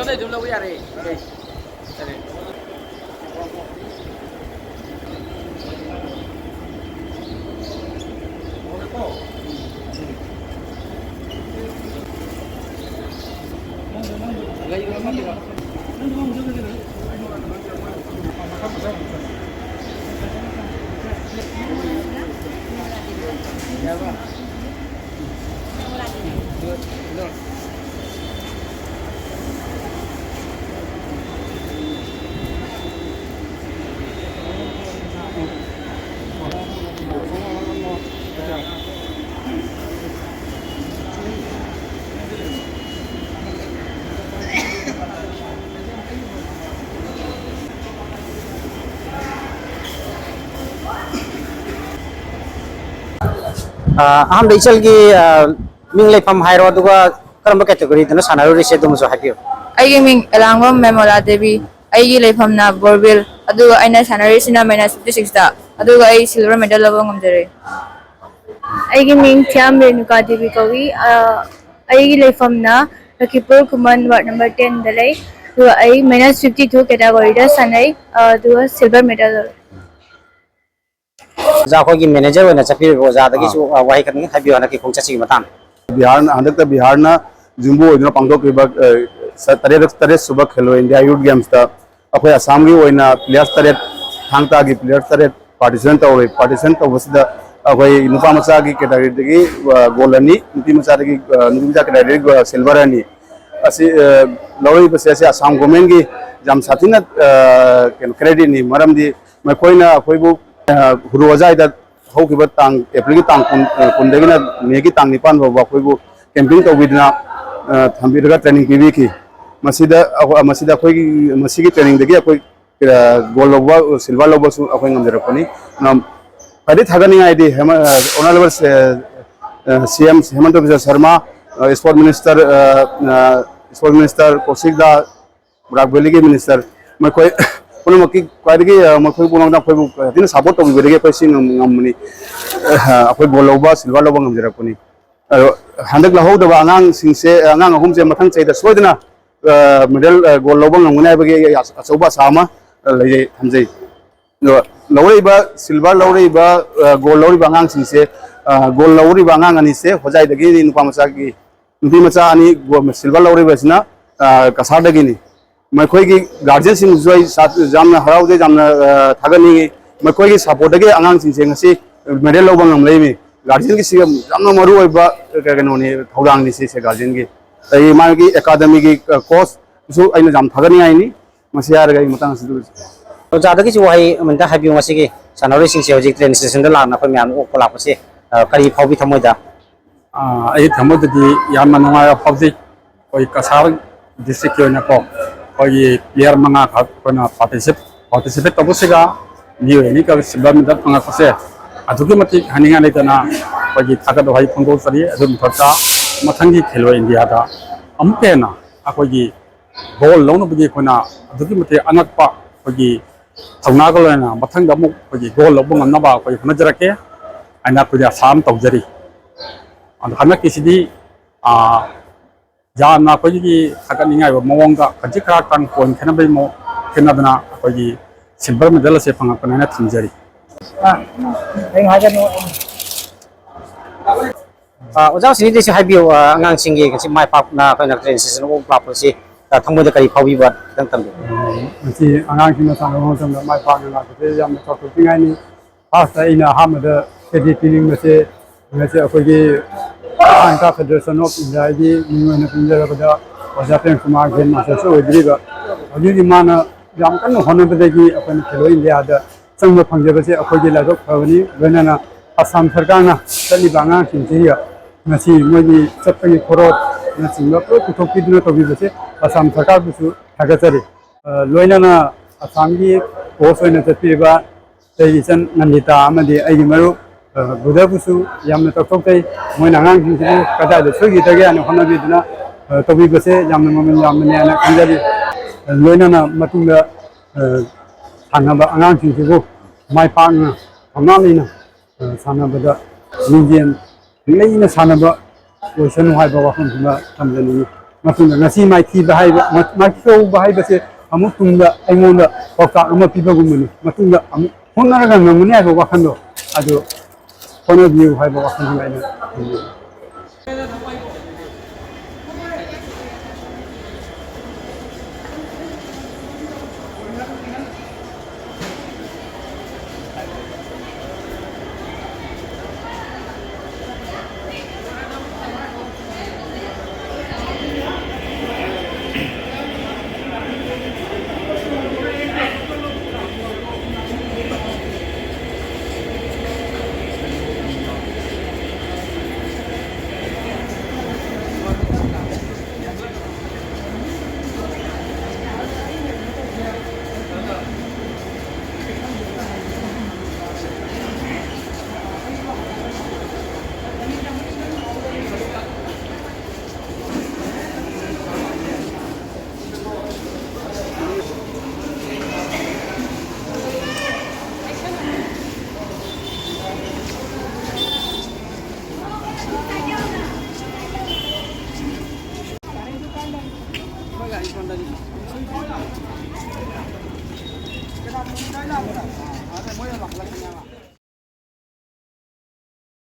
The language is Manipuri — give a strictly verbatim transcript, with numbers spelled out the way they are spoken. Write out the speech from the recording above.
ꯑꯗꯨꯝ ꯂꯧꯕ ꯌꯥꯔꯦ꯫ ꯑ, ꯑꯍꯥꯟꯕ ꯏꯆꯜꯒꯤ, ꯑ, ꯃꯤꯡ ꯂꯩꯐꯝ ꯍꯥꯏꯔꯣ, ꯑꯗꯨꯒ ꯀꯔꯝꯕ categoryꯗꯅꯣ ꯁꯥꯟꯅꯔꯨꯔꯤꯁꯦ, ꯑꯗꯨꯃꯁꯨ ꯍꯥꯏꯕꯤꯌꯨ꯫ ꯑꯩꯒꯤ ꯃꯤꯡ ꯑꯦꯂꯥꯡꯕꯝ ꯃꯦꯃꯣꯂꯥ ꯗꯦꯕꯤ꯫ ꯑꯩꯒꯤ ꯂꯩꯐꯝꯅ ꯕꯣꯔꯕꯤꯜ, ꯑꯗꯨꯒ ꯑꯩꯅ ꯁꯥꯟꯅꯔꯤꯁꯤꯅ minus fifty sixꯇ, ꯑꯗꯨꯒ ꯑꯩ silver medal ꯂꯧꯕ ꯉꯝꯖꯔꯦ꯫ ꯑꯩꯒꯤ ꯃꯤꯡ ꯊꯤꯌꯥꯝ ꯔꯦꯅꯨꯀꯥ ꯗꯦꯕꯤ ꯀꯧꯏ꯫ ꯑ, ꯑꯩꯒꯤ ꯂꯩꯐꯝꯅ ꯂꯈꯤꯄꯨꯔ ꯈꯨꯃꯟ, ward number tenꯗ ꯂꯩ꯫ ꯑꯗꯨꯒ ꯑꯩ minus fifty two categoryꯗ ꯁꯥꯟꯅꯩ, ꯑ, ꯑꯗꯨꯒ silver medal ꯂꯧꯔꯦ꯫ ꯑꯣꯖꯥ, ꯑꯩꯈꯣꯏꯒꯤ manager ꯑꯣꯏꯅ ꯆꯠꯄꯤꯔꯤꯕ ꯑꯣꯖꯥꯗꯒꯤꯁꯨ, ꯑꯥ꯫ ꯑ, ꯋꯥꯍꯩ ꯈꯛꯇꯪ ꯍꯥꯏꯕꯤꯌꯨ, ꯍꯟꯗꯛꯀꯤ ꯈꯣꯡꯆꯠꯁꯤꯒꯤ ꯃꯇꯥꯡꯗ꯫ ꯕꯤꯍꯥꯔꯅ, ꯍꯟꯗꯛꯇ ꯕꯤꯍꯥꯔꯅ ꯌꯨꯝꯕꯨ ꯑꯣꯏꯗꯨꯅ ꯄꯥꯡꯊꯣꯛꯈꯤꯕ, ꯑ, ꯁ-, ꯇꯔꯦꯠ, ꯇꯔꯦꯠ ꯁꯨꯕ ꯈꯦꯂꯣ ꯏꯟꯗꯤꯌꯥ ꯌꯨꯠ ꯒꯦꯝꯁꯇ ꯑꯩꯈꯣꯏ ꯑꯁꯥꯝꯒꯤ ꯑꯣꯏꯅ player ꯇꯔꯦꯠ, ꯊꯥꯡ ꯇꯥꯒꯤ player ꯇꯔꯦꯠ participate ꯇꯧꯔꯦ꯫ Participate ꯇꯧꯕꯁꯤꯗ ꯑꯩꯈꯣꯏ ꯅꯨꯄꯥ ꯃꯆꯥꯒꯤ categoryꯗꯒꯤ, ꯑ, gold ꯑꯅꯤ, ꯅꯨꯄꯤ ꯃꯆꯥꯗꯒꯤ, ꯑ, ꯅꯨꯄꯤ ꯃꯆꯥ categoryꯗꯒꯤ, ꯑ, silver ꯑꯅꯤ꯫ ꯑꯁꯤ, ꯑ, ꯂꯧꯔꯛꯏꯕꯁꯦ ꯑꯁꯤ ꯑꯁꯥꯝ governmentꯀꯤ ꯌꯥꯝ ꯁꯥꯊꯤꯅ, ꯑ, ꯀꯩꯅꯣ, creditꯅꯤ꯫ ꯃꯔꯝꯗꯤ ꯃꯈꯣꯏꯅ ꯑꯩꯈꯣꯏꯕꯨ, ꯑ, ꯍꯨꯔꯨ ꯍꯣꯖꯥꯏꯗ ꯍꯧꯈꯤꯕ ꯇꯥꯡ, Aprilꯒꯤ ꯇꯥꯡ ꯀꯨꯟ, ꯑ, ꯀꯨꯟꯗꯒꯤꯅ Mayꯒꯤ ꯇꯥꯡ ꯅꯤꯄꯥꯟ ꯐꯥꯎꯕ ꯑꯩꯈꯣꯏꯕꯨ camping ꯇꯧꯕꯤꯗꯨꯅ, ꯑ, ꯊꯝꯕꯤꯔꯒ training ꯄꯤꯕꯤꯈꯤ꯫ ꯃꯁꯤꯗ ꯑꯩꯈꯣꯏ, ꯃꯁꯤꯗ ꯑꯩꯈꯣꯏꯒꯤ, ꯃꯁꯤꯒꯤ trainingꯗꯒꯤ ꯑꯩꯈꯣꯏ, ꯑ, gold ꯂꯧꯕ, silver ꯂꯧꯕꯁꯨ ꯑꯩꯈꯣꯏ ꯉꯝꯖꯔꯛꯄꯅꯤ꯫ ꯑꯝ, ꯈ꯭ꯋꯥꯏꯗꯒꯤ ꯊꯥꯒꯠꯅꯤꯡꯉꯥꯏꯗꯤ ꯍꯦꯃ-, ꯑ, honourable, ꯑ, ꯑ, CM ꯍꯦꯃꯟꯇ ꯕꯤꯁ꯭ꯋ ꯁꯔꯃ, ꯑ, sport minister, ꯑ, ꯑ, sport minister ꯀꯧꯁꯤꯛ ꯗꯥ, ꯕꯔꯥꯛ ꯚꯦꯂꯤꯒꯤ minister, ꯃꯈꯣꯏ ꯄꯨꯝꯅꯃꯛꯀꯤ ꯈ꯭ꯋꯥꯏꯗꯒꯤ, ꯑ, ꯃꯈꯣꯏ ꯄꯨꯝꯅꯃꯛꯅ ꯑꯩꯈꯣꯏꯕꯨ ꯌꯥꯝ ꯊꯤꯅ support ꯇꯧꯕꯤꯕꯗꯒꯤ ꯑꯩꯈꯣꯏ ꯁꯤ ꯉꯝ-, ꯉꯝꯕꯅꯤ꯫ ꯑ, ꯑꯩꯈꯣꯏ gold ꯂꯧꯕ, silver ꯂꯧꯕ ꯉꯝꯖꯔꯛꯄꯅꯤ꯫ ꯑꯗꯣ ꯍꯟꯗꯛ ꯂꯧꯍꯧꯗꯕ ꯑꯉꯥꯡꯁꯤꯡꯁꯦ, ꯑꯉꯥꯡ ꯑꯍꯨꯝꯁꯦ ꯃꯊꯪ ꯆꯍꯤꯗ ꯁꯣꯏꯗꯅ ꯃꯦꯗꯜ, ꯒꯣꯜ ꯂꯧꯕ ꯉꯝꯒꯅꯤ ꯍꯥꯏꯕꯒꯤ ꯑꯩ ꯑꯆꯧꯕ ꯑꯁꯥ ꯑꯃ ꯂꯩꯖꯩ, ꯊꯝꯖꯩ꯫ ꯑꯗꯣ ꯂꯧꯔꯛꯏꯕ, ꯁꯤꯜꯚꯔ ꯂꯧꯔꯛꯏꯕ, ꯒꯣꯜ ꯂꯧꯔꯤꯕ ꯑꯉꯥꯡꯁꯤꯡꯁꯦ, ꯒꯣꯜ ꯂꯧꯔꯤꯕ ꯑꯉꯥꯡ ꯑꯅꯤꯁꯦ ꯍꯣꯖꯥꯏꯗꯒꯤꯅꯤ, ꯅꯨꯄꯥ ꯃꯆꯥꯒꯤ, ꯅꯨꯄꯤ ꯃꯆꯥ ꯑꯅꯤ ꯒꯣꯜ, ꯁꯤꯜꯚꯔ ꯂꯧꯔꯤꯕꯁꯤꯅ ꯀꯁꯥꯔꯗꯒꯤꯅꯤ꯫ ꯃꯈꯣꯏꯒꯤ ꯒꯥꯔꯖꯤꯌꯟꯁꯤꯡꯁꯨ ꯑꯩ ꯁꯥ-, ꯌꯥꯝꯅ ꯍꯔꯥꯎꯖꯩ, ꯌꯥꯝꯅ ꯊꯥꯒꯠꯅꯤꯡꯉꯤ꯫ ꯃꯈꯣꯏꯒꯤ ꯁꯞꯄꯣꯔꯠꯇꯒꯤ ꯑꯉꯥꯡꯁꯤꯡꯁꯦ ꯉꯁꯤ ꯃꯦꯗꯜ ꯂꯧꯕ ꯉꯝꯂꯛꯏꯃꯤ꯫ ꯒꯥꯔꯖꯤꯌꯟꯒꯤꯁꯤ ꯌꯥꯝ, ꯌꯥꯝꯅ ꯃꯔꯨ ꯑꯣꯏꯕ ꯀꯩꯅꯣꯅꯤ, ꯊꯧꯗꯥꯡꯅꯤ ꯁꯤꯁꯦ ꯒꯥꯔꯖꯤꯌꯟꯒꯤ꯫ ꯑꯗꯒꯤ ꯃꯥꯒꯤ ꯑꯦꯀꯥꯗꯃꯤꯒꯤ ꯀꯣꯆꯁꯨ ꯑꯩꯅ ꯌꯥꯝ ꯊꯥꯒꯠꯅꯤꯡꯉꯥꯏꯅꯤ꯫ ꯃꯁꯤ ꯍꯥꯏꯔꯒ ꯑꯩ ꯃꯇꯥꯡ ꯑꯁꯤꯗ ꯂꯣꯏꯁꯤꯟꯖꯔꯦ꯫ ꯑꯣꯖꯥꯗꯒꯤꯁꯨ ꯋꯥꯍꯩ ꯑꯃꯇ ꯍꯥꯏꯕꯤꯌꯨ, ꯉꯁꯤꯒꯤ ꯁꯥꯟꯅꯔꯣꯏꯁꯤꯡꯁꯦ ꯍꯧꯖꯤꯛ ꯇ꯭ꯔꯦꯟ ꯁ꯭ꯇꯦꯁꯟꯗ ꯂꯥꯛꯅ ꯑꯩꯈꯣꯏ ꯃꯌꯥꯝ ꯑꯣꯛꯄ ꯂꯥꯛꯄꯁꯦ, ꯑ, ꯀꯔꯤ ꯐꯥꯎꯕꯤ ꯊꯃꯣꯏꯗ? ꯑ, ꯑꯩ ꯊꯃꯣꯏꯗꯗꯤ ꯌꯥꯝꯅ ꯅꯨꯡꯉꯥꯏꯕ ꯐꯥꯎꯖꯩ꯫ ꯑꯩꯈꯣꯏ ꯀꯁꯥꯔ ꯗꯤꯁꯇ꯭ꯔꯤꯛꯀꯤ ꯑꯣꯏꯅꯀꯣ, ꯑꯩꯈꯣꯏꯒꯤ ꯄ꯭ꯂꯦꯌꯔ ꯃꯉꯥꯈꯛ ꯑꯩꯈꯣꯏꯅ ꯄꯥꯔꯇꯤꯁꯤꯄꯦꯠ ꯇꯧꯕꯁꯤꯒ ꯃꯤꯑꯣꯏ ꯑꯅꯤꯈꯛ ꯁꯤꯜꯚꯔ ꯃꯦꯗꯜ ꯐꯪꯉꯛꯄꯁꯦ ꯑꯗꯨꯛꯀꯤ ꯃꯇꯤꯛ ꯍꯥꯏꯅꯤꯡꯉꯥꯏ ꯂꯩꯇꯅ ꯑꯩꯈꯣꯏꯒꯤ ꯊꯥꯒꯠ ꯋꯥꯍꯩ ꯐꯣꯡꯗꯣꯛꯆꯔꯤ꯫ ꯑꯗꯨꯒꯤ ꯃꯊꯛꯇ ꯃꯊꯪꯒꯤ ꯈꯦꯂꯣ ꯏꯟꯗꯤꯌꯥꯗ ꯑꯃꯨꯛꯀ ꯍꯦꯟꯅ ꯑꯩꯈꯣꯏꯒꯤ ꯒꯣꯜ ꯂꯧꯅꯕꯒꯤ ꯑꯩꯈꯣꯏꯅ ꯑꯗꯨꯛꯀꯤ ꯃꯇꯤꯛ ꯑꯉꯛꯄ ꯑꯩꯈꯣꯏꯒꯤ ꯊꯧꯅꯥꯒ ꯂꯣꯏꯅꯅ ꯃꯊꯪꯗ ꯑꯃꯨꯛ ꯑꯩꯈꯣꯏꯒꯤ ꯒꯣꯜ ꯂꯧꯕ ꯉꯝꯅꯕ ꯑꯩꯈꯣꯏ ꯍꯣꯠꯅꯖꯔꯛꯀꯦ ꯍꯥꯏꯅ ꯑꯩꯈꯣꯏꯗꯤ ꯑꯁꯥ ꯑꯃ ꯇꯧꯖꯔꯤ꯫ ꯑꯗꯣ ꯍꯟꯗꯛꯀꯤꯁꯤꯗꯤ, ꯑꯥ, ꯌꯥꯝꯅ ꯑꯩꯈꯣꯏꯒꯤ ꯊꯥꯒꯠꯅꯤꯡꯉꯥꯏ ꯑꯣꯏꯕ ꯃꯑꯣꯡꯗ ꯈꯖꯤꯛ ꯈꯔꯥꯛꯇꯪ ꯄꯣꯏꯟ ꯈꯦꯠꯅꯕꯒꯤ ꯃꯑꯣꯡ ꯈꯦꯠꯅꯗꯅ ꯑꯩꯈꯣꯏꯒꯤ ꯁꯤꯜꯚꯔ ꯃꯦꯗꯜ ꯑꯁꯦ ꯐꯪꯉꯛꯄꯅꯦꯅ ꯊꯝꯖꯔꯤ꯫ ꯑꯥ, ꯑꯣꯖꯥ ꯁꯤꯅꯤꯗꯩꯁꯨ ꯍꯥꯏꯕꯤꯌꯨ, ꯑꯥ, ꯑꯉꯥꯡꯁꯤꯡꯒꯤ ꯉꯁꯤ ꯃꯥꯏ ꯄꯥꯛꯅ ꯑꯩꯈꯣꯏꯅ ꯇ꯭ꯔꯦꯟ ꯁ꯭ꯇꯦꯁꯟ ꯑꯣꯛ ꯂꯥꯛꯄꯁꯤ, ꯑꯥ, ꯊꯃꯣꯏꯗ ꯀꯔꯤ ꯐꯥꯎꯕꯤꯕ ꯈꯤꯇꯪ ꯊꯝꯕꯤꯌꯨ꯫ ꯎꯝ, ꯉꯁꯤ ꯑꯉꯥꯡꯁꯤꯡꯅ ꯁꯥꯟꯅꯕ ꯃꯇꯝꯗ ꯃꯥꯏ ꯄꯥꯛꯅ ꯂꯥꯛꯄꯁꯦ ꯌꯥꯝꯅ ꯆꯥꯎꯊꯣꯛꯆꯅꯤꯡꯉꯥꯏꯅꯤ꯫ ꯐꯥꯔꯁꯇ ꯑꯩꯅ ꯑꯍꯥꯟꯕꯗ ꯀ꯭ꯔꯦꯗꯤꯠ ꯄꯤꯅꯤꯡꯕꯁꯦ, ꯉꯁꯤ ꯑꯩꯈꯣꯏꯒꯤ ꯊꯥꯡ ꯇꯥ ꯐꯦꯗꯔꯦꯁꯟ ꯑꯣꯐ ꯏꯟꯗꯤꯌꯥꯒꯤ ꯃꯤꯡ ꯑꯣꯏꯅ ꯄꯟꯖꯔꯕꯗ ꯑꯣꯖꯥ ꯄ꯭ꯔꯦꯝ ꯀꯨꯃꯥꯔ ꯒ꯭ꯔꯦꯟ ꯃꯥꯁꯇꯔꯁꯨ ꯑꯣꯏꯕꯤꯔꯤꯕ, ꯍꯧꯖꯤꯛ ꯍꯧꯖꯤꯛ ꯃꯥꯅ ꯌꯥꯝ ꯀꯟꯅ ꯍꯣꯠꯅꯕꯗꯒꯤ ꯑꯩꯈꯣꯏꯅ ꯈꯦꯂꯣ ꯏꯟꯗꯤꯌꯥꯗ ꯆꯪꯕ ꯐꯪꯖꯕꯁꯦ ꯑꯩꯈꯣꯏꯒꯤ ꯂꯥꯏꯕꯛ ꯐꯕꯅꯤ꯫ ꯂꯣꯏꯅꯅ ꯑꯁꯥꯝ ꯁꯔꯀꯥꯔꯅ ꯆꯠꯂꯤꯕ ꯑꯉꯥꯡꯁꯤꯡꯁꯤꯒ ꯉꯁꯤ ꯃꯣꯏꯒꯤ ꯆꯠꯄꯒꯤ ꯈꯣꯔꯣꯁꯅꯆꯤꯡꯕ ꯄꯨꯂꯞ ꯄꯨꯊꯣꯛꯄꯤꯗꯨꯅ ꯇꯧꯕꯤꯕꯁꯦ ꯑꯁꯥꯝ ꯁꯔꯀꯥꯔꯕꯨꯁꯨ ꯊꯥꯒꯠꯆꯔꯤ꯫ ꯑ, ꯂꯣꯏꯅꯅ ꯑꯁꯥꯝꯒꯤ ꯀꯣꯆ ꯑꯣꯏꯅ ꯆꯠꯄꯤꯔꯤꯕ ꯑꯩꯒꯤ ꯏꯆꯟ ꯅꯟꯗꯤꯇꯥ ꯑꯃꯗꯤ ꯑꯩꯒꯤ ꯃꯔꯨꯞ, ꯑ, ꯕꯨꯙꯕꯨꯁꯨ ꯌꯥꯝꯅ ꯆꯥꯎꯊꯣꯛꯆꯩ꯫ ꯃꯣꯏꯅ ꯑꯉꯥꯡꯁꯤꯡꯁꯤꯕꯨ ꯀꯗꯥꯏꯗ ꯁꯣꯏꯈꯤꯗꯒꯦ ꯍꯥꯏꯅ ꯍꯣꯠꯅꯕꯤꯗꯨꯅ, ꯑ, ꯇꯧꯕꯤꯕꯁꯦ ꯌꯥꯝꯅ ꯃꯃꯜ ꯌꯥꯝꯕꯅꯦ ꯍꯥꯏꯅ ꯈꯟꯖꯔꯤ꯫ ꯑ, ꯂꯣꯏꯅꯅ ꯃꯇꯨꯡꯗ, ꯑ, ꯁꯥꯟꯅꯕ ꯑꯉꯥꯡꯁꯤꯡꯁꯤꯕꯨ ꯃꯥꯏ ꯄꯥꯛꯅ ꯊꯧꯅꯥ ꯂꯩꯅ, ꯑ, ꯁꯥꯟꯅꯕꯗ ꯂꯤꯡꯖꯦꯜ ꯂꯩꯅ ꯁꯥꯟꯅꯕ ꯑꯣꯏꯁꯅꯨ ꯍꯥꯏꯕ ꯋꯥꯐꯝꯁꯤꯃ ꯊꯝꯖꯅꯤꯡꯏ꯫ ꯃꯇꯨꯡꯗ ꯉꯁꯤ ꯃꯥꯏꯊꯤꯕ ꯍꯥꯏꯕ, ꯃꯥꯏꯊꯤꯍꯧꯕ ꯍꯥꯏꯕꯁꯦ ꯑꯃꯨꯛ ꯇꯨꯡꯗ ꯑꯩꯉꯣꯟꯗ ꯄꯥꯎꯇꯥꯛ ꯑꯃ ꯄꯤꯕꯒꯨꯝꯕꯅꯤ꯫ ꯃꯇꯨꯡꯗ ꯑꯃꯨꯛ ꯍꯣꯠꯅꯔꯒ ꯉꯝꯒꯅꯤ ꯍꯥꯏꯕ ꯋꯥꯈꯜꯗꯣ ꯑꯗꯨ ꯍꯣꯠꯅꯕꯤꯌꯨ ꯍꯥꯏꯕ ꯋꯥꯈꯜꯗꯨꯅ ꯑꯩꯅ ꯊꯝꯖꯒꯦ꯫